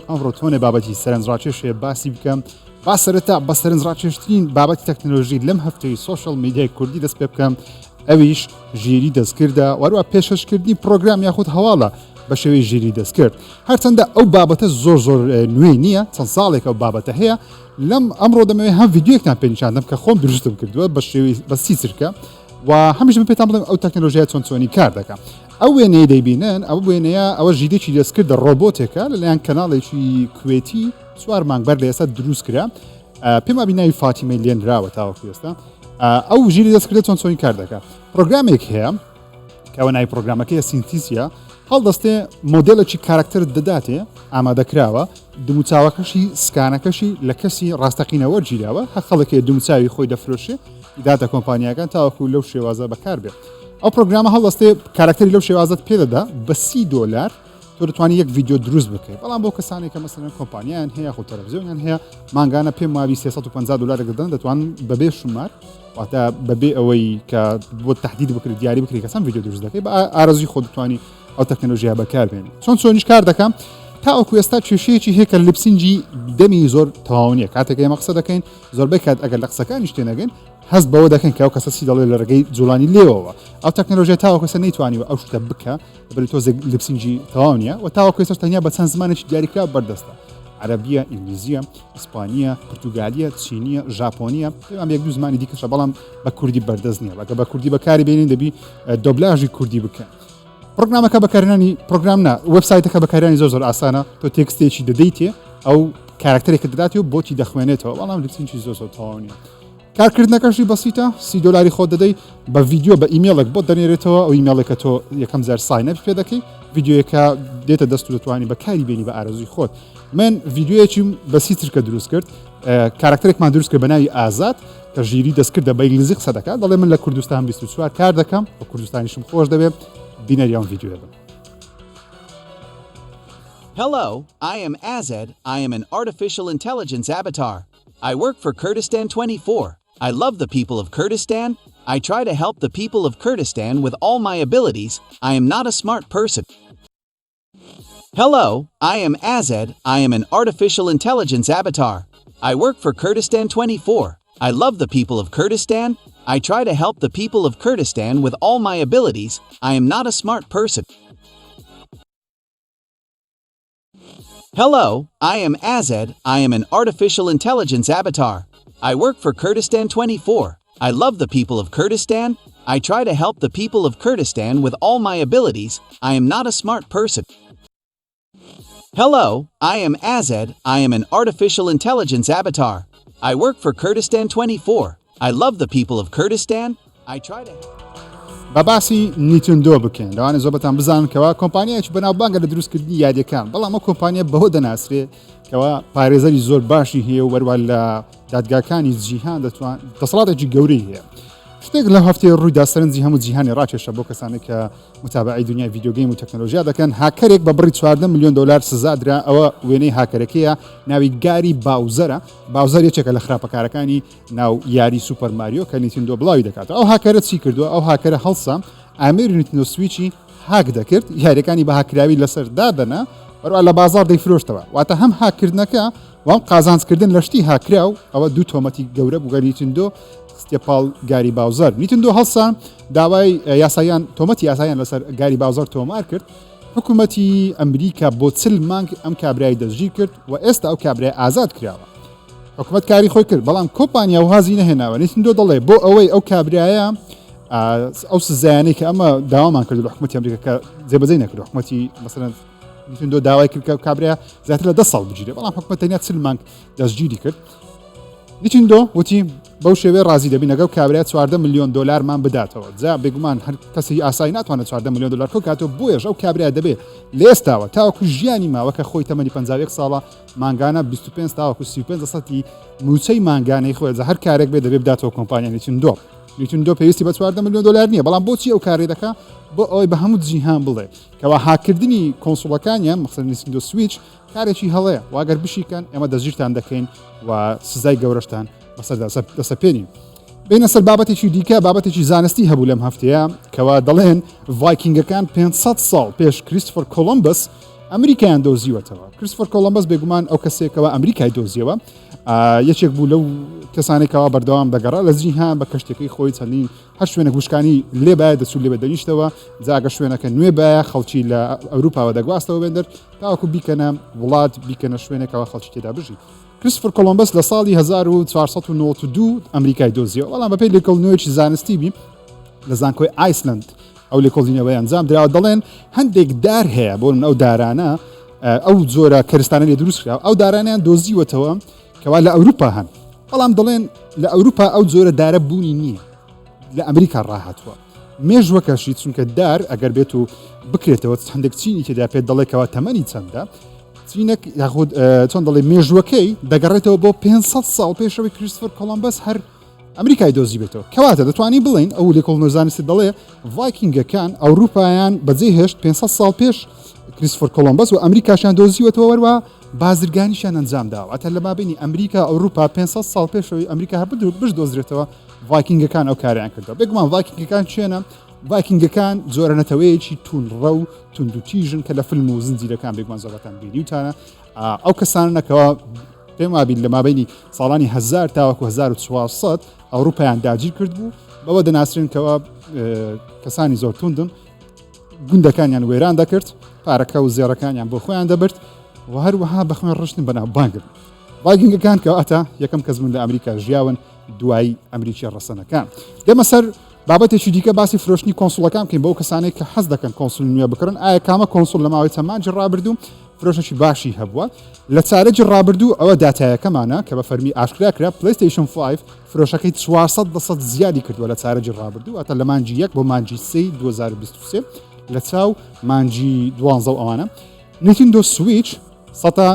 ئەمڕۆ تۆنێ بابەتی سەرنجڕاکێش هەیە باسی بکەم. با سەرەتا بە سەرنجڕاکێشترین بابەتی تەکنەلۆژی لەم هەفتەی سۆشیال میدیای کوردی دەست پێ بکەم ئەویش ژیری دەستکردە وەروە پێشەشکردنی پرۆگرام یاخود هەواڵە بە شێوەی ژیری دەستکرد. هەرچەندە ئەو بابەتە زۆر زۆر نوێ نییە، چەند ساڵێک ئەو بابەتە هەیە. لەم ئەمڕۆ دەمەوێت هەم ڤیدیۆیەکتان پێ نیشاندەم کە خۆم دروستم کردووە بە شێوەی بە 30 چرکە و هەمیش من پێتان بڵێم ئەو تەکنەلۆژیای چۆن چۆنی کار دەکا. ئەو وێنەیە دەیبینن ئەو وێنەیە ئەوە ژیرێکی دەستکردە ڕۆبۆتێکە لەلایەن کەناڵێکی کوێتی چوار مانگ بەر لە ئێستا دروست کرا پێم وابی ناوی فاتیمەی لێنراوە تاوەکو ئێستا ئەو ژیری دەستکردە چۆن چۆنی کار دەکا پرۆگرامێک هەیە کەەوە ناوی پرۆگرامەکەی Synthesia هەڵدەستێ مۆدلێکی کارکتەر دەداتێ ئامادەکراوە دموچاوەکەشی سکانەکەشی لە کەسی ڕاستەقینە وەرگیراوە هە خەڵکێ دموچاوی خۆی دەفرۆشێ داتە کۆمپانیاکان تاوەکو لەو شێوازە بەکاربێ ئەو پرۆگرامە هەڵدەستێ کارکتەری لەو شێوازت پێدەدا بە سی دۆلار تۆ دەتوانی یەک ڤیدیۆ دروست بکەیت بەڵام بۆ کەسانێک کە مەسەلەن کۆمپانیان هەیە خۆ تەلەڤزیۆنیان هەیە مانگانە پێم وابی 350 دلار دەدەن دەتوان بەبێ شمار واتە بەبێ ئەوەی کە بۆ تهدید بکرێت دیاری بکرێت کەسان ڤیدیۆ دروست دەکەی بە ئارەزوی خۆ دەتوانی ئەو تەکنەلۆژیا بەکاربێنی چۆن چۆنیش کار دەکەم تاوەکو ئێستا کێشەیەکی هەیە کە lip sync ی دەمی زۆر تەواو نییە کاتێک ئێمە قسە دەکەین زۆربەی کات ئەگەر لە قسەکانیش تێنەگەین هەست بەوە دەکەن کە ئەو کەسە چی دەڵێت لە ڕێگەی جوڵانی لێوەوە ئەو تەکنەلۆژیا تاوەکو ئێستا نەیتوانیوە ئەو شتە بکە بەری تۆزێک lip sync ی تەواو نییە و تاوەکو ئێستاش تەنیا بە چەند زمانێکی دیاریکراو بەردەستە عەرەبیە ئینگلیزیە ئیسپانیە پرتوگالیە چینیە ژاپۆنیە پێمان یەک دوو زمانی دیکەشە بەڵام بە کوردی بەردەست نییە بەکە بە کوردی بەکاری بێنین دەبی دۆبلاژی کوردی بکەن پرۆگرامەکە بەکارهێنانی پرۆگرام نا وبسایتەکە بەکارانی زۆر زۆر ئاسانە تۆ text ێکی دەدەیتێ ئەو کارکتەرێکە دەداتی و بۆتی دەخوێنێتەوە بەڵام lip sync ی زۆر زۆر تەواو نییە کارکردنەکەشی بەسیتە سی دۆلاری خۆت دەدەی بە ڤیدیۆ بە ئیمێڵێک بۆت دەنێرێتەوە ئەو ئیمێڵێکە تۆ یەکەم جار sign up پێ دەکەی ڤیدیۆیەکە دێتە دەست و دەتوانی بەکاری بێنی بە ئارەزووی خۆت من ڤیدیۆیەکی بە سی چرکە دروست کرد کارکتەرێکمان دروست کرد بە ناوی ئازاد کە ژیری دەستکردە بە ئینگلیزی قسە دەکات دەڵێ من لە کوردستان 24 کار دەکەم و کوردستانیشم خۆش دەوێت بینەری ئەم ڤیدیۆیە بن. Hello, I am Azad, I am an artificial intelligence avatar. I work for Kurdistan 24. I love the people of Kurdistan. I try to help the people of Kurdistan with all my abilities. I am not a smart person. Hello, I am Azad. I am an artificial intelligence avatar. I work for Kurdistan 24. I love the people of Kurdistan. I try to help the people of Kurdistan with all my abilities. I am not a smart person. Hello, I am Azad. I am an artificial intelligence avatar. I work for Kurdistan 24. I love the people of Kurdistan. I try to help the people of Kurdistan with all my abilities. I am not a smart person. Hello, I am Azad. I am an artificial intelligence avatar. I work for Kurdistan 24. I love the people of Kurdistan. I try to. با باسی نیتندۆ بکەین لەوانە زۆربەتان بزانن کەوا کۆمپانیایەکی بەناوبانگە لە دروستکردنی یاریەکان بەڵام ئەو کۆمپانیا بەوە دەناسرێ کەوا پارێزەری زۆر باشی هەیە و وەروە لە دادگاکانی جیهان دەتوان دەسەڵاتێکی گەورەی هەیە شتێک لە هەفتەی ڕوویدا سەرنجی هەموو جیهانی ڕاکێشە بۆ کەسانێک کە متابعی دنیای video game و تەکنەلۆژیا دەکەن هاکەرێک بە بڕی 14 میلیۆن دلار سزا درا ئەوە وێنەی هاکەرەکەیە ناوی گاری باوزەرە باوزەر یەکێکە لە خراپەکارەکانی ناو یاری سوپەر ماریۆ کە نیتندۆ بڵاوی دەکاتەوە ئەو هاکەرە چی کردووە ئەو هاکەرە هەڵسا ئامێری نیتندۆ سویچی هاک دەکرد یاریەکانی بە هاکراوی لەسەر دادەنا بەروە لە بازار دەیفرۆشتەوە واتە هەم هاکردنەکە وام قازانجکردن لە شتی هاکراو ئەوە دوو تۆمەتی گەورە بوو نیتندۆ خستە پاڵ گاری باوزەر نیتندۆ هەڵسا داوای یاسایان تۆمەتی یاسایان لەسەر گاری باوزەر تۆمار کرد حکوومەتی ئەمریکا بۆ چل مانگ ئەم کابرای دەستگیر کرد و ئێستا ئەو کابرای ئازاد کراوە حکومەت کاری خۆی کرد بەڵام کۆمپانیا وازی نەهێناوە نیتندۆ دەڵێ بۆ ئەوەی ئەو کابرایە ئەو سزایانەی کە ئەمە داوامان کرد لە حکومەتی ئەمریکا کە جێبەجێ نەکرد حکومەتی مەسەلەن نیتندۆ داوای کرد کە کابرا زیاتر لە ده ساڵ بگیرێ بەڵام حکومەت تەنیا 40 مانگ دەستگیری کرد نیتندۆ وتی بەو شێوەیە ڕازی دەبین لەگەڵ کابرا 14 میلیۆن دلارمان بداتەوە جا بێگومان هەر کەسی ئاسایی ناتوانێت 14 میلیۆن دلار کۆ کاتەوە بۆیەش ئەو کابرا دەبێ لە ئێستاوە تاوەکو ژیانی ماوە کە خۆی تەمەنی 51 ساڵە مانگانە 25 تاوەکو 35 لەسەتی مووچەی مانگانەی خۆی جا هەر کارێک بێ دەبێ بداتەوە کۆمپانیا نیتندۆ نیتندۆ پێویستی بە 14 میلیۆن دلار نییە بەڵام بۆچی ئەو کارێ دەکا بۆ ئەوەی بە هەموو جیهان بڵێ کەوا هاکردنی کۆنسوڵەکانیان مەخصەن نیتندۆ سویچ کارێکی هەڵەیە واگەر بشیکەن ئێمە دەستگیرتان دەکەین و سزای گەورەشتان بەسەردا دەسەپێنین. بینە سەر بابەتێکی دیکە بابەتێکی زانستی هەبوو لەم هەفتەیە کەوا دەڵێن ڤایکینگەکان 500 ساڵ پێش کریستفەر کۆلمبس ئەمریکایان دۆزیوەتەوە. کریستفۆر کۆڵۆمبەس بێگومان ئەو کەسێکەوە ئەمریکای دۆزیەوە یەکێک بوو لەو کەسانێکەوە بەردەوام دەگەڕا لە جیهان بە کەشتەکەی خۆی چەندین هەر شوێنێک وشکانی لێ باە دەچوو لێ دەنیشتەوە جاگە شوێنەکە نوێ باە خەڵکی لە ئەوروپاوە دەگواستەوە بێندەر تاوەکو بیکەنە وڵات بیکەنە شوێنێکەوە خەڵکی تێدا بژی. کریستفر کۆڵۆمبەس لە ساڵی 1492 ئەمریکای دۆزیەوە بەڵام بەپێی لێکۆڵینەوەیەکی زانستی بی لە زانکۆی ئایسلند ئەو لێکۆڵینەوەی ئەنجام دراوە دەڵێن هەندێک دار هەیە بۆ من ئەو دارانە ئەو جۆرە کەرستانە لێ دروست کرا ئەو دارانیان دۆزیوەتەوە کەوا لە ئەوروپا هەن بەڵام دەڵێن لە ئەوروپا ئەو جۆرە دارە بوونی نییە لە ئەمریکا ڕاهاتووە مێژوەکەشی چونکە دار ئەگەر بێت و بکرێتەوە هەندێک چینی تێدا پێت دەڵێکەوە تەمەنی چەندە چینەک یاخود چۆن دەڵێ مێژوەکەی دەگەڕێتەوە بۆ 500 ساڵ پێشەوەی کریستفەر کۆڵمبەس هەر ئەمریکای دۆزی بێتەوە کەواتە دەتوانین بڵین ئەو لێکۆڵنەوە زانستی دەڵێ ڤایکینگەکان ئەوروپایان بەجێ هێشت 500 ساڵ پێش کریستفەر کۆڵۆمبەس و ئەمریکاشیان دۆزیوەتەوە وەروە بازرگانیشیان ئەنجام داوە ئەتە لە مابینی ئەمریکا ئەوروپا 500 ساڵ پێشەوەی ئەمریکا هەر بش دۆزرێتەوە ڤایکینگەکان ئەو کاریان کردەوە بێگومان ڤایکینگەکان چێنە ڤایکینگەکان جۆرە نەتەوەیەکی توندڕە و توندوتیژن کە لە فیلم و زنجیرەکان بێگومان زۆربەتان بینیوتانە ئەو کەسانە نەکەوە پێم وابیت لە مابینی ساڵانی 1000 تاوەکو 1400 ئەوروپایان داگیر کرد بوو بەوە دەناسرێن کەەوە کەسانی زۆر توندن گوندەکانیان وێران دەکرد پارەکە و زێڕەکانیان بۆ خۆیان دەبرد و هەروەها بە خوێن ڕشتن بەناوبانگن ڤایکینگەکان کەواتە یەکەم کەس بوون لە ئەمریکا ژیاون دوای ئەمریکیە ڕەسەنەکان. دێمە سەر بابەتێکی دیکە باسی فرۆشتنی console ەکان بکەین بەو کەسانێک کە حەز دەکەن console نوێ بکڕن ئایا کامە console لە ماوەی چەند مانگی ڕابردوو فرۆشێکی باشی هەبووە لە چارەکی ڕابردوو ئەوە داتایەکەمانە کە بە فەرمی ئاشکرا کرا PlayStation 5 فرۆشەکەی 400 لە سەد زیادی کردووە لە چارەکی ڕابردوو واتە لە مانگی یەک بۆ مانگی سێی 2023 لە چاو مانگی دوانزە و ئەوانە Nintendo Switch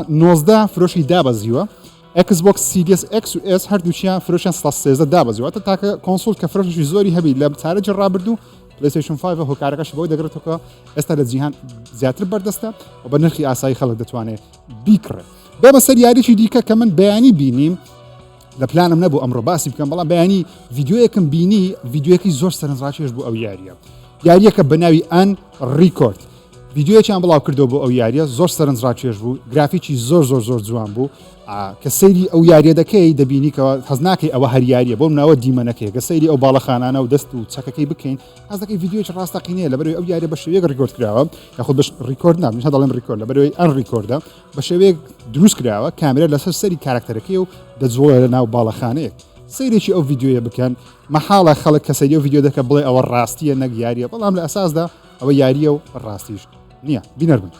19 فرۆشی دابەزیوە Xbox Series X و S هەردووکیان فرۆشیان 13 دابەزیوە واتە تاکە console کە فرۆشێکی زۆری هەبی لە چارەکی ڕابردوو PlayStation 5 هۆکارەکەش بۆی دەگرێتەوە کە ئێستا لە جیهان زیاتر بەردەستە و بە نرخی ئاسایی خەڵک دەتوانێت بیکڕێت بێمە سەر یاریی دیکە کە من بەیانی بینیم لە پلانم نەبوو ئەمڕۆ باسی بکەم بەڵام بەیانی ڤیدیۆیەکم بینی ڤیدیۆیەکی زۆر سەرنجڕاکێش بوو ئەو یاریە یاریەکە بە ناوی Unrecord ڤیدیۆیەکیان بڵاو کردەوە بۆ ئەو یاریە زۆر سەرنجڕاکێش بوو گرافیکی زۆر زۆر زۆر جوان بوو کە سەیری ئەو یاریە دەکەی دەبینی کە حەز ناکەی ئەوە هەر یاریە بۆ منەوە دیمەنەکەی کە سەیری ئەو باڵەخانانە و دەست و چەکەکەی بکەین حەز دەکەی ڤیدیۆیەکی ڕاستەقینەیە لەبەرەوەی ئەو یاریە بە شێوەیەک record کراوە یاخود بەش record نا من دەڵێم record لەبەرەوەی unrecord ە بە شێوەیەک دروست کراوە کامێرا لەسەر سەری کارکتەرەکەی و دەجوڵێ لە ناو باڵەخانەیەک سەیرێکی ئەو ڤیدیۆیە بکەن مەحاڵە خەڵک کە سەیری ئەو ڤیدیۆ دەکە بڵێ ئەوە ڕاستیە نەک یاریە بەڵام لە ئەساسدا ئەوە یاریە و ڕاستیش نییە بینەر بن.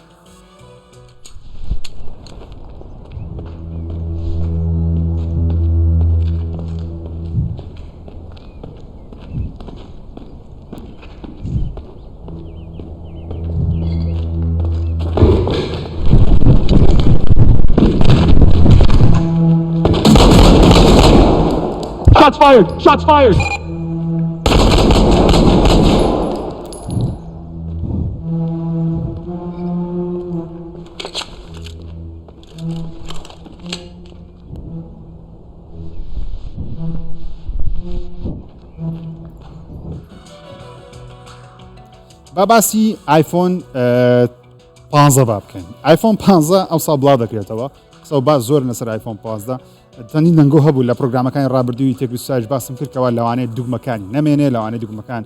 Shots fired! Shots fired! با باسی ئایفۆن 15 با بکەین ئایفۆن 15 ئەو ساڵ بڵاو دەکرێتەوە قسە و باس زۆر لەسەر ئایفۆن 15 چەندین دەنگۆ هەبوو لە پرۆگرامەکانی ڕابردووی تێکوساش باسم کرد کەوا لەوانەیە دوگمەکانی نەمێنێ لەوانەیە دوگمەکان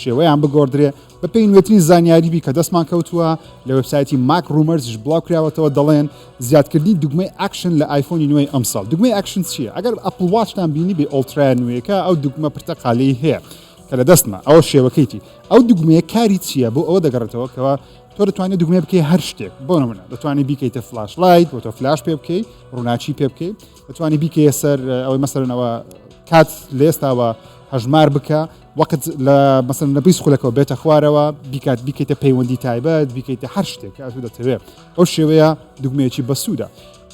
شێوەیان بگۆڕدرێ بەپێی نوێترین زانیاری بی کە دەستمان کەوتووە لە وبسایتی MacRumors بڵاو کراوەتەوە دەڵێن زیادکردنی دوگمەی ئاکشن لە ئایفۆنی نوێی ئەمساڵ دوگمەی ئاکشن چییە ئەگەر Apple Watch تان بینی بێ Ultra نوێیەکە ئەو دوگمە پرتەقالەی هەیە کە لە دەستمە ئەوە شێوەکەیتی ئەو دوگمەیە کاری چییە بۆ ئەوە دەگەڕێتەوە کەوا تۆ دەتوانێت دوگمە بکەی هەر شتێک بۆ نمونە دەتوانێت بیکەیتە flashlight بۆ تۆ فلاش پێ بکەی ڕووناکی پێ بکەی دەتوانانی بیکەیە سەر ئەوەی مەسەرنەوە کات لە ئێستاوە هەژمار بکە وەقت لە مەسەن لە 20 خولەکەەوە بێتە خوارەوە بیکات بیکەیتە پەیوەندی تایبەت بیکەیتە هەر شتێک کە ئەتو دەتەوێت ئەو شێوەیە دوگمەیەکی بەسوودە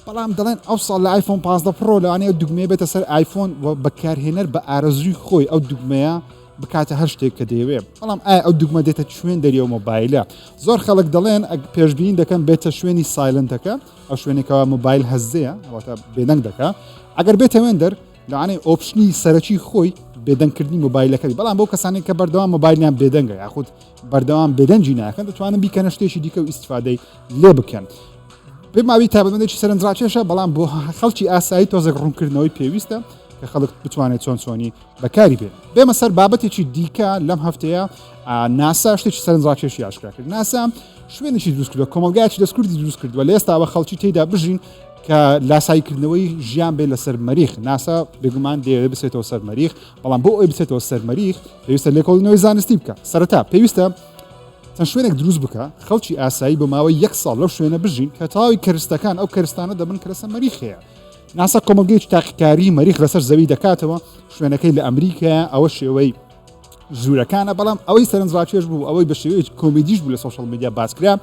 بەڵام دەڵێن ئەو ساڵ لە ئایفۆن 15 Pro لەوانەیە دوگمەیە بێتە سەر ئایفۆن و بەکارهێنەر بە ئارەزووی خۆی ئەو دوگمەیە بکاتە هەر شتێک کە دەیەوێ بەڵام ئایا ئەو دوگمە دێتە شوێن دەری ئەو مۆبایلە زۆر خەڵک دەڵێن ئەگ پێشبینی دەکەن بێتە شوێنی silent ەکە ئەو شوێنێکەوە مۆبایل هەزەیە واتە بێدەنگ دەکا ئەگەر بێتە وێندەر لەوانەیە option ی سەرەکی خۆی بێدەنگکردنی مۆبایلەکەی بەڵام بۆ کەسانی کە بەردەوام مۆبایلیان بێدەنگە یاخود بەردەوام بێدەنگی ناکەن دەتوانن بیکەنە شتێکی دیکە و ئیسفادەی لێ بکەن. پێماوی تایبەتمەندێکی سەرنجڕاکێشە بەڵام بۆ خەڵکی ئاسایی تۆزێک ڕوونکردنەوەی پێویستە کە خەڵک بتوانێت چۆن چۆنی بەکاری بێت بێمە سەر بابەتێکی دیکە لەم هەفتەیە ناسا شتێکی سەرنجڕاکێشی ئاشکرا کرد ناسا شوێنێکی دروست کردووە کۆمەلگایکی دەستکردی دروست کردووە لە ئێستاوە خەڵکی تێدا بژین کە لاساییکردنەوەی ژیان بێ لەسەر مەریخ ناسا بێگومان دەیەوێت بچێتەوە سەر مەریخ بەڵام بۆ ئەوەی بچێتەوە سەر مەریخ پێویستە لێکۆڵینەوەی زانستی بکە سەرەتا پێویستە چەند شوێنێک دروست بکە خەڵکی ئاسایی بۆ ماوەی یەک ساڵ لەو شوێنە بژین کە تەواوی کەرستەکان ئەو کەرستانە دەبن کە لەسەر مەریخ هەیە ناسا کۆمەڵگەیەکی تاقیکاری مەریخ لەسەر زەوی دەکاتەوە شوێنەکەی لە ئەمریکا ئەوە شێوەی ژوورەکانە بەڵام ئەوەی سەرنجڕاکێش بوو ئەوەی بە شێوەیەکی کۆمیدیش بوو لە social media باسکرا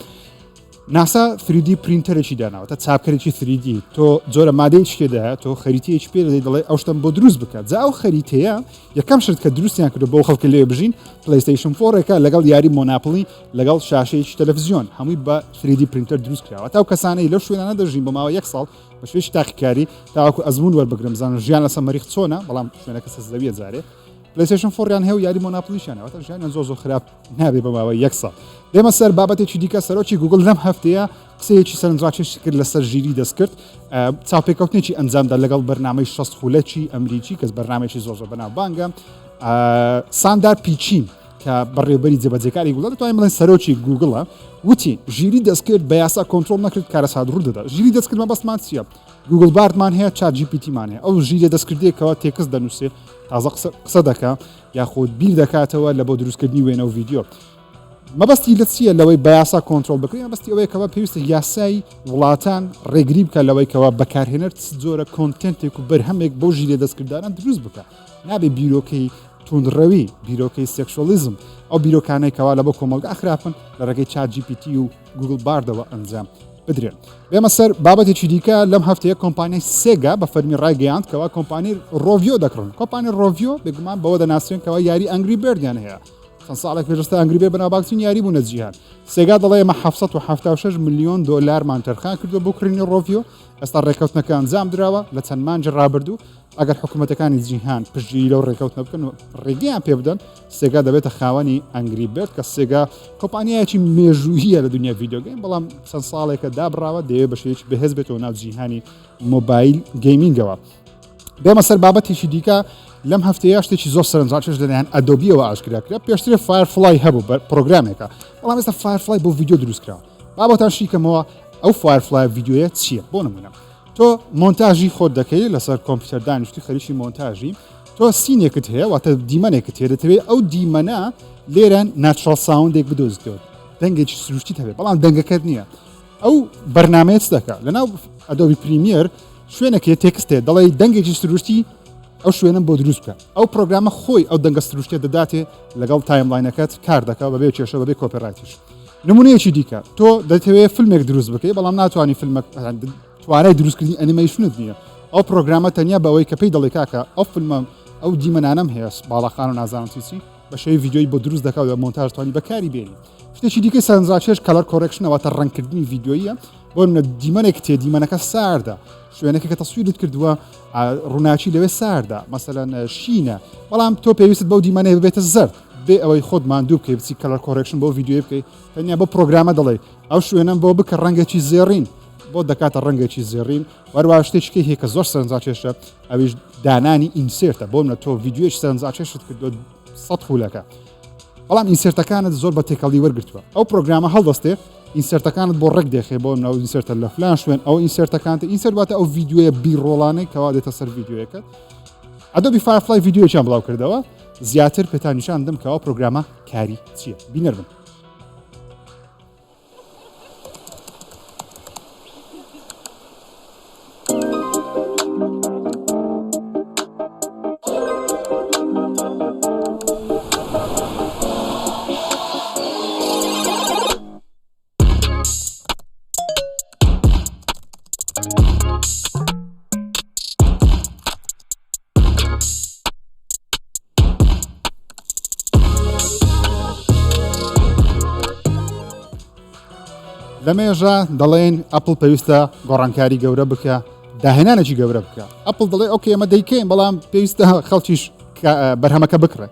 ناسا 3D printer ێکی داناوە تا چاپکەرێکی 3D تۆ جۆرە مادەیەکی تێدایە تۆ خەریتەیەکی پێ دەدەی دەڵێ ئەو شتەم بۆ دروست بکە جا ئەو خەریتەیە یەکەم شت کە دروستیان کردو بۆ خەڵکە لێ بژین PlayStation four ێکە لەگەڵ یاری Monopoly لەگەڵ شاشەیەکی تەلەڤزیۆن هەمووی بە 3D printer دروست کراوە تا ئەو کەسانەی لەو شوێنانە دەژین بۆ ماوە یەک ساڵ بە شێوەیەکی تاقیکاری تاوەکو ئەزموون وەربگرن بزانن ژیان لەسەر مەریخ چۆنە بەڵام شوێنەکە سەر زەویە جارێ PlayStation four یان هەیە و یاری Monopoly شیان هەیە واتە ژیانیان زۆر زۆر خراپ نابێ بە ماوەی یەک ساڵ دێمە سەر بابەتێکی دیکە سەرۆکی گوگل لەم هەفتەیە قسەیەکی سەرنجڕاکێشی کرد لەسەر ژیری دەستکرد چاوپێکەوتنێکی ئەنجامدا لەگەڵ بەرنامەی 6 خولەکی ئەمریکی کەس بەرنامێکی زۆر زۆر بەناوبانگە ساندار پیچین کە بەڕێوبەری جێبەجێکاری گوگڵە دەتوانین بڵێن سەرۆکی گوگڵە وتی ژیری دەستکرد بە یاسا کۆنترۆڵ نەکرد کارەسات ڕوو دەدا ژیری دەستکرد مەبەستمان چییە Google Bard مان هەیە ChatGPT مان هەیە ئەو ژیرە دەستکردێکەوە text دەنووسێ تازە قسە دەکا یاخود بیر دەکاتەوە لە بۆ دروستکردنی وێنە و ڤیدیۆ مەبەستی لە چییە لەوەی بە یاسا کۆنترۆڵ بکرێت مەبەستی ئەوەیە کەوا پێویستە یاسای وڵاتان ڕێگری بکە لەوەی کەوا بەکارهێنەر چ جۆرە content ێک و بەرهەمێک بەو ژیرە دەستکردانە دروست بکە نابێ بیرۆکەی توندڕەوی بیرۆکەی sexualism ئەو بیرۆکانەی کەوا لە بۆ کۆمەڵگا خراپن لە ڕێگەی ChatGPT و Google Bard ەوە ئەنجام بدرێن. بێمە سەر بابەتێکی دیکە لەم هەفتەیە کۆمپانیای سێگا بە فەرمی ڕایگەیاند کەوا کۆمپانی ڕۆڤیۆ دەکڕن کۆمپانی ڕۆڤیۆ بێگومان بەوە دەناسرێن کەوا یاری Angry Bird یان هەیە چەند ساڵێک پێشستا Angry Bird بەناوبانگترین یاری بوون لە جیهان سێگا دەڵێ ئێمە 776 میلیۆن دۆلارمان تەرخان کردووە بۆ کڕینی ڕۆڤیۆ ئێستا ڕێککەوتنەکە ئەنجام دراوە لە چەند مانگی ڕابردوو ئەگەر حکوومەتەکانی جیهان پشتگیری لەو ڕێککەوتنە بکەن و ڕێگەیان پێ بدەن سێگا دەبێتە خاوەنی Angry Bird کە سێگا کۆمپانیایەکی مێژوویە لە دنیا video game بەڵام چەند ساڵێکە دابراوە دەیەوێت بە شێوەیەکی بەهێز بێتەوە ناو جیهانی mobile gaming ەوە. بێمە سەر بابەتێکی دیکە لەم هەفتەیە شتێکی زۆر سەرنجڕاکێش لەلایەن ئەدۆبیەوە ئاشکرا کرا پێشتر Firefly هەبوو بە پرۆگرامێکە بەڵام ئێستا Firefly بۆ ڤیدیۆ دروست کراوە با بۆتان شیکەمەوە ئەو Firefly ڤیدیۆیە چییە بۆ نمونە تۆ مۆنتاژی خۆت دەکەی لەسەر کۆمپیوتەر دانیشتی خەریکی مۆنتاژی تۆ scene ێکت هەیە واتە دیمەنێکت هەیە دەتەوێت ئەو دیمەنە لێرە natural sound ێک بدۆزیتەوە دەنگێکی سروشتی هەبێت بەڵام دەنگەکەت نییە ئەو بەرنمەیە چ دەکات لەناو Adobe Premiere شوێنێک text ێ دەڵێ دەنگێکی سروشتی ئەو شوێنم بۆ دروست بکە ئەو پرۆگرامە خۆی ئەو دەنگە سروشتە دەداتێ لەگەڵ timeline ەکەت کار دەکا بەبێ کێشە بەبێ copyright یش نمونەیەکی دیکە تۆ دەتەوێت فیلمێک دروست بکەی بەڵام ناتوانانی فیلمەک توانای دروستکردنی ئەنیمەیشنت نییە ئەو پرۆگرامە تەنیا بەوەی کە پێی دەڵێ کاکە ئەو فیلمە ئەو دیمەنانەم هەیە باڵاخان و نازانم چی بە شێوەی ڤیدیۆی بۆ دروست دەکات و مۆنتاژ توانی بەکاری بێنی شتێکی دیکەی سەرنجڕاکێش color correction ە واتە ڕەنگکردنی ڤیدیۆییە بۆ نمونە دیمەنێک تێ دیمەنەکە ساردە شوێنەکە کە تەسویرت کردووە ڕووناکی لەوێ ساردە مەسەلەن شینە بەڵام تۆ پێویستت بەو دیمەنەیە ببێتە زەرد بێ ئەوەی خۆت ماندوو بکەی بچی color correction بۆ ڤیدیۆی بکەی تەنیا بۆ پرۆگرامە دەڵێ ئەو شوێنەم بۆ بکە ڕەنگێکی زێڕین بۆ دەکاتە ڕەنگێکی زێڕین وەروە شتێکی هەیە کە زۆر سەرنجڕاکێشە ئەویش دانانی insert ە بۆ منە تۆ ڤیدیۆیش سەرنجڕاکێشت کردووە سە خولەکە بەڵام insert ەکانت زۆر بە تێکەڵی وەرگتووە ئەو پرۆگرامە هەڵدەستێ insert ەکانت بۆ ڕێک دێخێ بۆ ناو insert ە لە فلان شوێن ئەو insert ەکانت insert واتە ئەو ڤیدیۆیە B-roll انەی کەوا دێتە سەر ڤیدیۆیەکە Adobe Firefly ڤیدیۆیەکیان بڵاو کردەوە زیاتر پێتان نیشان دەم کەوا پرۆگرامە کاری چییە بینەر بن. لەمێژە دەڵێن ئەپل پێویستە گۆڕانکاری گەورە بکە داهێنانێکی گەورە بکە ئەپل دەڵێ okay ئەمە دەیکەین بەڵام پێویستە خەڵکیش بەرهەمەکە بکڕێ.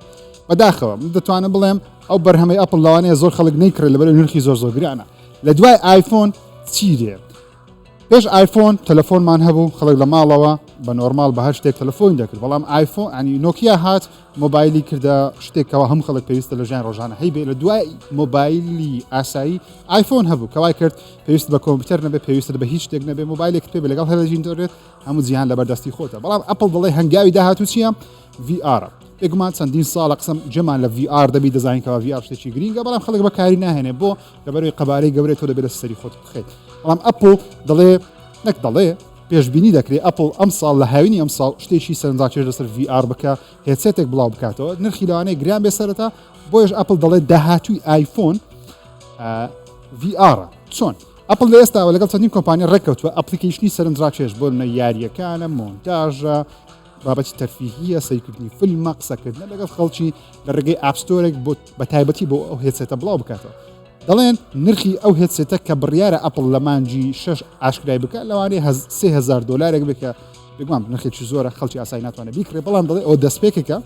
بەداخەوە من دەتوانم بڵێم ئەو بەرهەمەی ئەپڵ لەوانەیە زۆر خەڵک نەیکڕێ لەبەر نرخی زۆر زۆر گرانە. لە دوای ئایفۆن چی دێ؟ پێش ئایفۆن تەلەفۆنمان هەبوو خەڵک لە ماڵەوە بە نۆرماڵ بە هەر شتێک تەلەفۆنی دەکرد بەڵام ئایفۆن ئەنی نۆکیا هات مۆبایلی کردە شتێکەوە هەموو خەڵک پێویستە لە ژیان ڕۆژانە هەیبێ لە دوای مۆبایلی ئاسایی ئایفۆن هەبوو کەوای کرد پێویست بە کۆمپیوتەر نەبێ پێویست بە هیچ شتێک نەبێ مۆبایلێک پێ لەگەڵ هەر ئینتەرنێت هەموو جیهان لەبەر دەستی خۆتە بەڵام ئەپڵ دەڵێ هەنگاوی داهاتوو چییە VR بێگومان چەندین ساڵە قسەم جێمان لە VR دەبی دەزانین کەوا VR شتێکی گرینگە بەڵام خەڵک بەکاری ناهێنێ بۆ لەبەرەوەی قەبارەی گەورەی تۆ دەبێت لە سەری خۆت بخەیت بەڵام ئەپڵ دەڵێ نەک دەڵێ پێشبینی دەکرێت ئەپڵ ئەم ساڵ لە هاوینی ئەم ساڵ شتێکی سەرنجڕاکێش لەسەر VR بکە headset ێک بڵاو بکاتەوە نرخی لەوانەیە گران بێ سەرەتا بۆیش ئەپڵ دەڵێت داهاتووی ئایفۆن VR چۆن ئەپڵ لە ئێستاوە لەگەڵ چەندین کۆمپانیا ڕێککەوتووە application ی سەرنجڕاکێش بۆ نە یاریەکانە مۆنتاژە بابەتی تەرفیهیە سەیرکردنی فیلمە قسەکردنە لەگەڵ خەڵکی لە ڕێگەی app store ێک بۆ بە تایبەتی بۆ ئەو headset ە بڵاو بکاتەوە دەڵێن نرخی ئەو headset ە کە بڕیارە ئەپڵ لە مانگی شش ئاشکرای بکە لەوانەیە 3000 دلارێک بکە بێگومان نرخێکی زۆرە خەڵکی ئاسایی ناتوانێت بیکڕێ بەڵام دەڵێ ئەوە دەستپێکێکە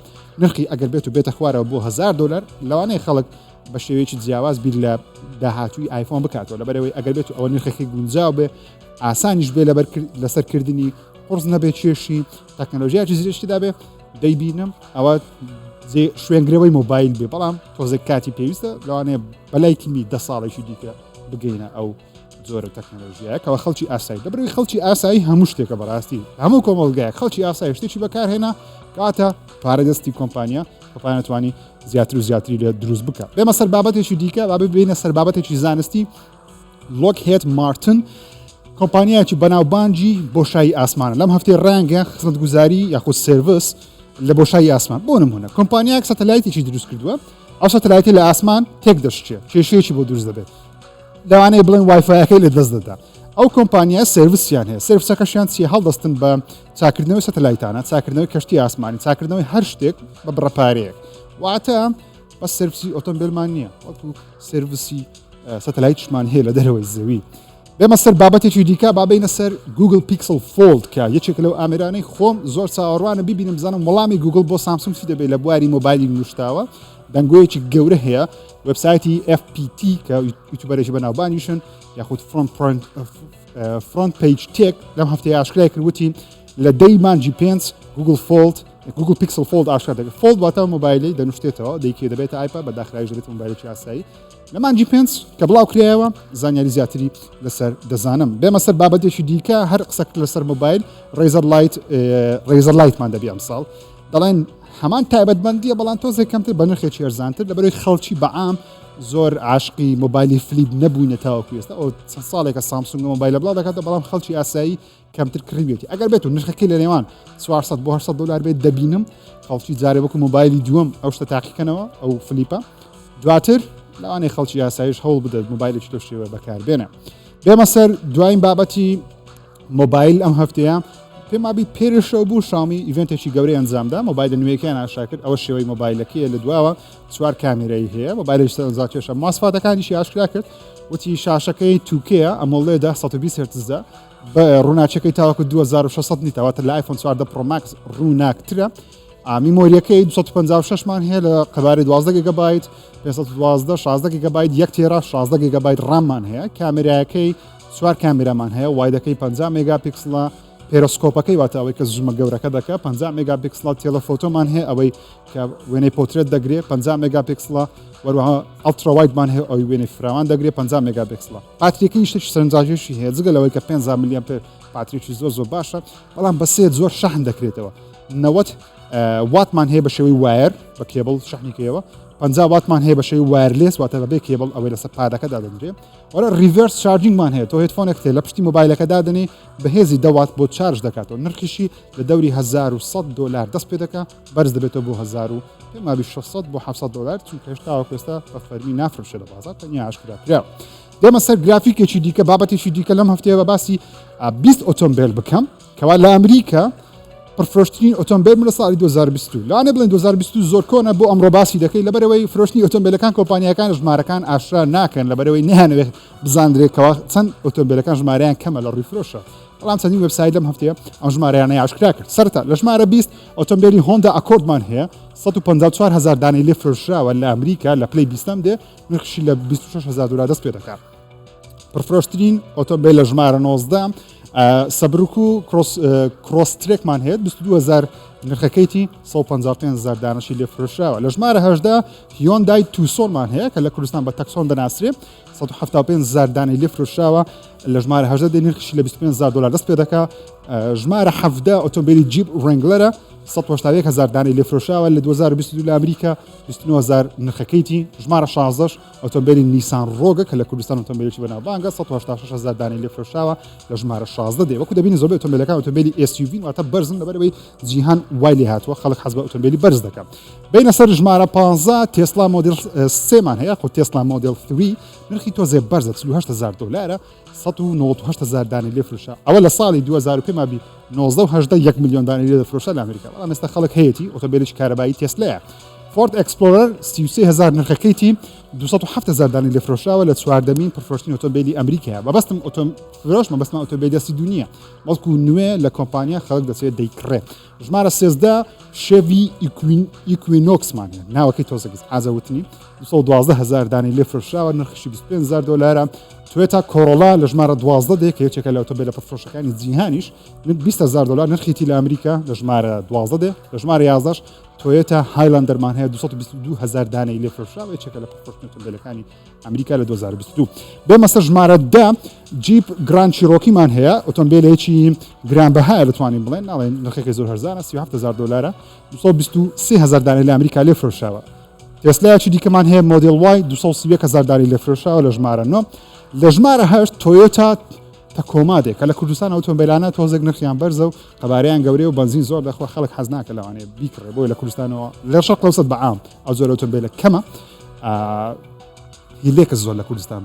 نرخی ئەگەر بێت و بێتە خوارەوە بۆ 1000 دلار لەوانەیە خەڵک بە شێوەیەکی جیاواز بیر لە داهاتووی ئایفۆن بکاتەوە لەبەرەوەی ئەگەر بێت و ئەوە نرخەکەی گونجاو بێ ئاسانیش بێ لەبەر لەسەرکردنی قرس نەبێ کێشی تەکنەلۆژیاکی زیرشتدا بێ دەیبینم ئەوە شوێنگرەوەی مۆبایل بێ بەڵام تۆزێک کاتی پێویستە لەوانەیە بەلای کمی دە ساڵێکی دیکە بگەینە ئەو جۆرە تەکنەلۆژیایەکەوە خەڵکی ئاسایی دەبروی خەڵکی ئاسایی هەموو شتێکە بەڕاستی هەموو کۆمەڵگایە خەڵکی ئاسایی شتێکی بەکارهێنا کاتە پارە دەستی کۆمپانیا کۆمپانیا توانی زیاتر و زیاتری لێ دروست بکە بێمە سەر بابەتێکی دیکە با ببینە سەر بابەتێکی زانستی لۆکهێد مارتن کۆمپانیایەکی بەناوبانگی بۆشایی ئاسمانە لەم هەفتەی ڕایانگەیان خزمەتگوزاری یاخود service لە بۆشایی ئاسمان بۆ نمونە کۆمپانیایەک سەتەلایتێکی دروست کردووە ئەو سەتەلایتی لە ئاسمان تێک دەشکێت کێشەیەکی بۆ دروست دەبێت لەوانەیە بڵێن وایفایەکەی لە دەست دەدا ئەو کۆمپانیا service یان هەیە service ەکەشیان چی هەڵدەستن بە چاکردنەوەی سەتەلایتانە چاکردنەوەی کەشتی ئاسمانی چاکردنەوەی هەر شتێک بە بڕەپارەیەک واتە بە service ی ئۆتۆمبیلمان نییە وەکو service ی سەتەلایتشمان هەیە لە دەرەوەی زەوی. بێمە سەر بابەتێکی دیکە با بینە سەر گوگل پیکسل فۆلد کە یەکێک لەو ئامێرانەی خۆم زۆر چاوەڕوانە ببینم بزانم وەڵامی گوگل بۆ سامسونگ چی دەبێت لە بواری مۆبایلی نوشتاوە دەنگۆیەکی گەورە هەیە وبسایتی FPT کە YouTuber ێکی بەناوبانیشن یاخود Front Page Tech لەم هەفتەیە ئاشکرای کرد وتی لە دەی مانگی پێنج گوگل فۆلد گوگل پیکسل فۆلد ئاشکرا دەکرد فۆلد واتە مۆبایلی دەنوشتێتەوە دەیکێ دەبێتە ئایپاد بە داخراویش دەبێتە مۆبایلێکی ئاسایی لە مانگی پێنج کە بڵاو کرایەوە زانیاری زیاتری لەسەر دەزانم بێمە سەر بابەتێکی دیکە هەر قسەکرد لەسەر مۆبایل ڕێزەر لایت ڕێزەر لایتمان دەبی ئەمساڵ دەڵێن هەمان تایبەتمەندیە بەڵام تۆزێک کەمتر بە نرخێکی ئەرزانتر لەبەرەوەی خەڵکی بەعام زۆر عاشقی مۆبایلی flip نەبووینە تاوەکو ئێستا ئەو چەند ساڵێکە سامسونگ مۆبایلە بڵاو دەکاتەوە بەڵام خەڵکی ئاسایی کەمتر کڕیوێتی ئەگەر بێت و نرخەکەی لە نێوان 400 بۆ 800 دلار بێت دەبینم خەڵکی جارێ وەکو مۆبایلی دووەم ئەو شتە تاقیکەنەوە ئەو flip ە دواتر لەوانەیە خەڵکی یاسایش هەوڵ بدات مۆبایلێکی لەو شێوە بەکاربێنە بێمە سەر دوایین بابەتی مۆبایل ئەم هەفتەیە پێمابی پێرشەو بوو شامی event ێکی گەورەی ئەنجامدا مۆبایلە نوێیەکەیان ئاشکرا کرد ئەوە شێوەی مۆبایلەکەیە لە دواوە چوار کامێرەی هەیە مۆبایلێکی سەرنجڕاکێشە مواسفاتەکانیشی ئاشکرا کرد وتی شاشەکەی 2K AMOLED ە 120 هێرتزە بە ڕووناکیەکەی تاوەکو 2600 nit ە واتە لە ئایفۆن 14 پرۆ ماکس ڕووناکترە memory ەکەی 256 مان هەیە لە قەبارەی 12 گیگابایت 512 16 گیگابایت یەک تێرا 16 گیگابایت RAM مان هەیە کامێرایەکەی چوار کامێرامان هەیە wide ەکەی 50 مێگا پیکسڵە پێرۆسکۆپەکەی واتە ئەوەی کە zoom ە گەورەکە دەکە 50 مێگا پیکسڵە telephoto مان هەیە ئەوەی کە وێنەی پۆترێت دەگرێت 50 مێگا پیکسڵە وەروەها ultra wide مان هەیە ئەوی وێنەی فراوان دەگرێت 50 مێگا پیکسڵە پاتریەکەی شتێکی سەرنجڕاکێشی هەیە جگە لەوەی کە 50 ملیامپێر پاتریکی زۆر زۆر باشە بەڵام بە سێ زۆر شەحن دەکرێتەوە 90 واتمان هەیە بە شێوەی wire بە کێبڵ شەحنیکەیەوە 50 واتمان هەیە بە شێوەی wireless واتە بەبێ کێبڵ ئەوەی لەسەر پادەکە دادەنرێ وەرە reverse charging مان هەیە تۆ headphone ێک تێ لە پشتی مۆبایلەکە دادەنی بەهێزی دە وات بۆ charge دەکاتەوە نرخیشی لە دەوری 1100 دلار دەست پێ دەکا بەرز دەبێتەوە بۆ 1000 و پێم وابی 600 بۆ 700 دلار چونکە هێشتا ئێستا بە فەرمی نافرۆشێ لە بازاڕ تەنیا ئاشکرا کراوە دێمە سەر گرافیکێکی دیکە بابەتێکی دیکە لەم هەفتەیە بە باسی 20 ئۆتۆمبیل بکەم کەوا لە ئەمریکا پرفرۆشترین ئۆتۆمبیل لە ساڵی 2020 لەوانێ بڵێن 2020 زۆر کۆنە بۆ ئەمڕۆ باسی دەکەی لەبەرەوەی فرۆشتنی ئۆتۆمبیلەکان کۆمپانیاکان ژمارەکان ئاشکرا ناکەن لەبەرەوەی نەیانەوێت بزاندرێت کەوا چەند ئۆتۆمبیلەکان ژمارەیان کەمە لە ڕووی فرۆشە. بەڵام چەندین وێبسایت لەم هەفتەیە ئەم ژمارەیانەی ئاشکرا کرد. سەرەتا لە ژمارە 20 ئۆتۆمبێلی هۆندا ئەکۆردمان هەیە 154 هەزار دانەی لێ فرۆشراوە لە ئەمریکا لە پلەی بیستەم دێ نرخشی لە 26 هەزار دلار دەست پێ دەکات. پڕفرۆشترین ئۆتۆمبیل لە ژمارە 19 سەبرک و کرۆسترێکمان هەیە 22هزار نرخەکەیتی 155هزار دانەشی لێ فرۆشراوە لە ژمارە هەشدا هیۆندای توسۆنمان هەیە کە لە کوردستان بە تەکسۆن دەناسرێ 175 هزار دانەی لێ فرۆشراوە لە ژمارە هەژدە دێ نرخیشی لە 25 هزار دلار دەست پێ دەکا ژمارە حەڤدە ئۆتۆمبیلی جیپ ڕێنگلەرە 181 هزار دانەی لێ فرۆشراوە لە 2022 لە ئەمریکا 29 هزار نرخەکەیتی ژمارە 16 ئۆتۆمبیلی نیسان ڕۆگە کە لە کوردستان ئۆتۆمبیلێکی بەناوبانگە 186 هزار دانەی لێ فرۆشراوە لە ژمارە 16 دێ وەکو دەبینی زۆربەی ئۆتۆمبیلەکان ئۆتۆمبیلی SUV واتە بەرزن لەبەرئەوەی جیهان وای لێ هاتووە خەڵک حەز بە ئۆتۆمبیلی بەرز دەکات بینە سەر ژمارە 15 تێسلا مۆدل سێمان هەیە خۆ تێسلا مۆدل 3 نرخی تۆزێ بەرزە 48 هزار دلارە 198 هزار دانەی لێ فرۆشە ئەوە لە ساڵی 2000 پێما بی 19 و 18 1 میلیۆن دانەی لێ دەفرۆشە لە ئەمریکا بەڵام ئێستا خەڵک هەیەی ئۆتۆمبیلێکی کارەبایی تێسلایە فۆرد ئەکسپلۆرەر 33 هزار نرخەکەیتی 207 هزار دانەی لێ فرۆشراوە لە چواردەمین پرفرۆشتنی ئۆتۆمبیلی ئەمریکایە مەبەستم ئۆتۆم فرۆش مەبەستمە ئۆتۆمبیلی دەستی دونیە بەڵکو نوێ لە کۆمپانیا خەڵک دەچێت دەیکڕێ ژمارە 13 شێڤی ئیکوینۆکسمان هەیە ناوەکەی تۆزێک ئازە وتنی 212 هزار دانەی لێ فرۆشراوە نرخشی 25 هزار دلارە توێتا کۆرۆلا لە ژمارە 12 دێ کە یەکێکە لە ئۆتۆمبیلە پڕفرۆشەکانی جیهانیش 20 هزار دلار نرخیتی لە ئەمریکا لە ژمارە 12 دێ لە ژمارە 11 تۆیۆتا هایلاندەرمان هەیە 222 هزار دانەی لێ فرۆشراوە یەکێکە لە پڕفرۆشترین ئۆتۆمبیلەکانی ئەمریکا لە 2022. بێمە سەر ژمارە دە جیپ گراند چیرۆکیمان هەیە ئۆتۆمبیلێکی گرانبەهایە دەتوانین بڵێن ناڵێن نرخێکی زۆر هەرزانە 37000 دلارە 223 هزار دانەی لە ئەمریکا لێ فرۆشراوە تێسلایەکی دیکەمان هەیە مۆدل وای 231 هزار دانەی لێ فرۆشراوە لە ژمارە 9 لە ژمارە هەشت تۆیۆتا تەکۆما دێ کە لە کوردستان ئۆتۆمبیلانە تۆزێک نرخیان بەرزە و قەبارەیان گەورەیە و بەنزین زۆر دەخوا خەڵک حەز ناکە لەوانەیە بیکڕێ بۆیە لە کوردستانەوە لە شەرق ئەوسەت بە عام ئەو زۆر ئۆتۆمبیلە کەمە هیلێکس زۆر لە کوردستان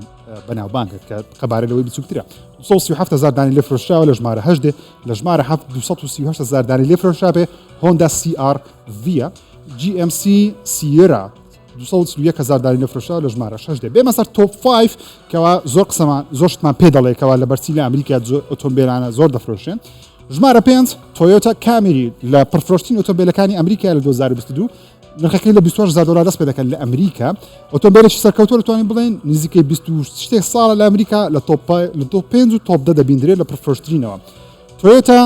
بەناوبانگە کە قەبارە لەوەی بچووکترە 237 هزار دانی لێ فرۆشراوە لە ژمارە هەشت دێ لە ژمارە هەفت 238 هزار دانی لێ فرۆشرابێ هۆندا CR ڤە GMC سیێرا 241 هزار دانی لێ فرۆشراوە لە ژمارە شەش دێ بێمە سەر تۆپ 5 کەوا زۆر قسەمان زۆر شتمان پێ دەڵێ کەوا لە بەرچی لە ئەمریکا ئۆتۆمبیلانە زۆر دەفرۆشێن ژمارە پێنج تۆیۆتا کامیری لە پڕفرۆشترین ئۆتۆمبیلەکانی ئەمریکا لە 2022 نرخەکەی لە 28 هزار دلار دەست پێ دەکات لە ئەمریکا ئۆتۆمبیلێکی سەرکەوتووە دەتوانین بڵێن نزیکەی 20 شتێک ساڵە لە ئەمریکا لە تۆپ لە تۆپ پێنج و تۆپ دە دەبیندرێت لە پڕفرۆشترینەوە تۆیۆتا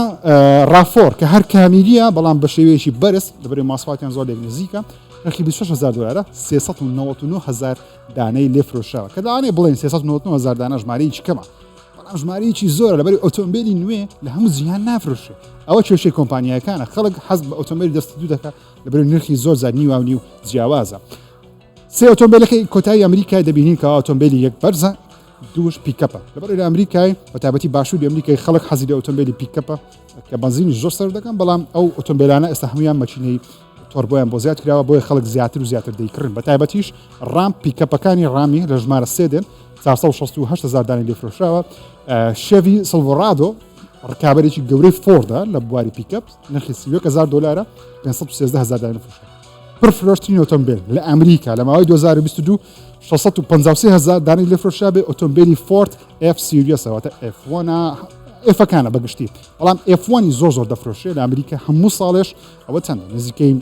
ڕافۆر کە هەر کامیریە بەڵام بە شێوەیەکی بەرز لەبەری ماسفاتیان زۆر لێک نزیکە نرخی 26 هزار دلارە 399 هزار دانەی لێ فرۆشراوە کە لەوانەیە بڵێن 399 هزار دانە ژمارەیەکی کەمە بەڵام ژمارەیەکی زۆرە لەبەری ئۆتۆمبیلی نوێ لە هەموو جیهان نافرۆشێ ئەوە کێشەی کۆمپانیاکانە خەڵک حەز بە ئۆتۆمبیلی دەستی دوو دەکات لەبەر نرخی زۆر زار نیواو نیو جیاوازە. سێ ئۆتۆمبیلەکەی کۆتایی ئەمریکای دەبینین کە ئۆتۆمبیلی یەک بەرزە دووش پیکەپە لەبەر لە ئەمریکای بە تایبەتی باشووری ئەمریکای خەڵک حەزی لە ئۆتۆمبیلی پیکەپە کە بەنزینی زۆر سەر دەکەن بەڵام ئەو ئۆتۆمبیلانە ئێستا هەمویان مەچینەی تۆربۆیان بۆ زیاد کراوە بۆیە خەڵک زیاتر و زیاتر دەیکڕن بە تایبەتیش ڕام پیکەپەکانی ڕامی لە ژمارە سێ دێن 468 هزار دانی لێ فرۆشراوە شێڤی سڵڤڕادۆ ڕکابەرێکی گەورەی فۆردە لە بواری پیکەپ نرخی 31 هزار دلارە 513 هزار دانە فرۆشرا پڕ فرۆشترین ئۆتۆمبیل لە ئەمریکا لە ماوەی 2022 653 هزار دانەی لێ فرۆشرا بێ ئۆتۆمبیلی فۆرد F سیریەسە واتە F1 ئێفەکانە بەگشتی بەڵام F1 زۆر زۆر دەفرۆشێ لە ئەمریکا هەموو ساڵێش ئەوە چەندە نزیکەی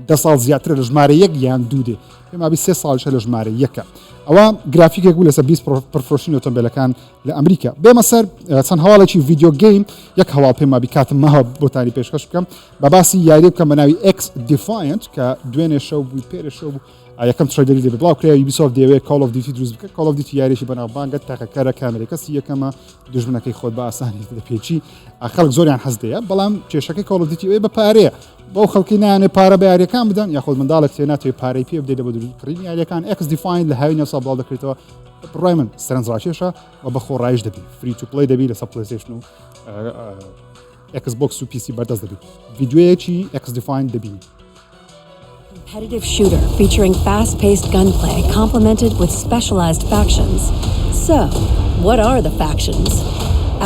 دە ساڵ زیاترە لە ژمارە یەک یان دوو دێ پێمابی سێ ساڵشە لە ژمارە یەکە ئەوە گرافیکێک بوو لەسەر 20 پرفرۆشتنی ئۆتۆمبیلەکان لە ئەمریکا بێمە سەر چەند هەواڵێکی ڤیدیۆ گەیم یەک هەواڵ پێم وابی کاتم ماوە بۆتانی پێشکەش بکەم بە باسی یاری بکەم بە ناوی ئێکس دیفاینت کە دوێنێ شەو بوو پێرێ شەو بوو یەکەم trailer ی لێ بڵاو کرا یوبیسۆفت دەیەوێت کاڵ ئۆف دیوتی دروست بکە کاڵ ئۆف دیوتی یاریێکی بەناوبانگە تاقەکەرە کامێرەی کەسی یەکەمە دوژمنەکەی خۆت بە ئاسانی دەپێچی خەڵک زۆریان حەز دەیە بەڵام کێشەکەی کاڵ ئۆف دیوتی ئەوەیە بە پارەیە بەو خەڵکی نانێ پارە بە یاریەکان بدەن یاخود منداڵێک تێ ناتوێت پارەی پێ بدەیت بە دروستکردنی یاریەکان ئێکس دیفاین لە هاوینی ئەمساڵ بڵاو دەکرێتەوە بڕای من سەرنجڕاکێشە و بە خۆڕایش دەبی free to play دەبی لەسەر پلەیستەیشن و ئێکس بۆکس و پیسی بەردەست دەبی ڤیدیۆیەکی ئێکس دیفاین دەبینی. Competitive shooter featuring fast-paced gunplay complemented with specialized factions. So, what are the factions?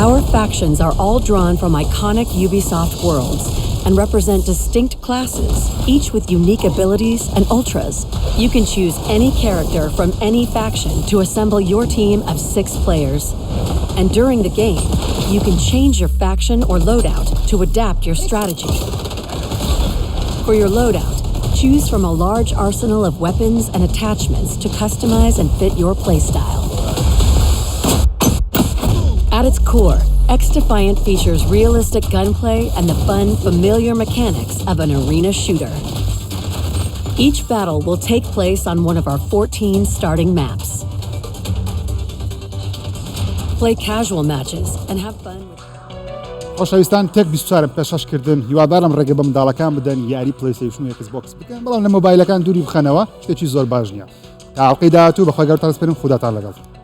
Our factions are all drawn from iconic Ubisoft worlds. and represent distinct classes, each with unique abilities and ultras. You can choose any character from any faction to assemble your team of six players. And during the game, you can change your faction or loadout to adapt your strategy. For your loadout, choose from a large arsenal of weapons and attachments to customize and fit your playstyle. At its core, XDefiant features realistic gunplay and the fun, familiar mechanics of an arena shooter. Each battle will take place on one of our 14 starting maps. Play casual matches and have fun with خۆشەویستان تێک 24م پێشەش کردن هیوادارم ڕێگە بە منداڵەکان بدەن یاری پلیسەیشن و ئێکس بۆکس بکەن بەڵام لە مۆبایلەکان دووری بخەنەوە شتێکی زۆر باش نییە تا ئەڵقەی داهاتوو بەخوای گەورەتان سپێرم خوداتان لەگەڵ.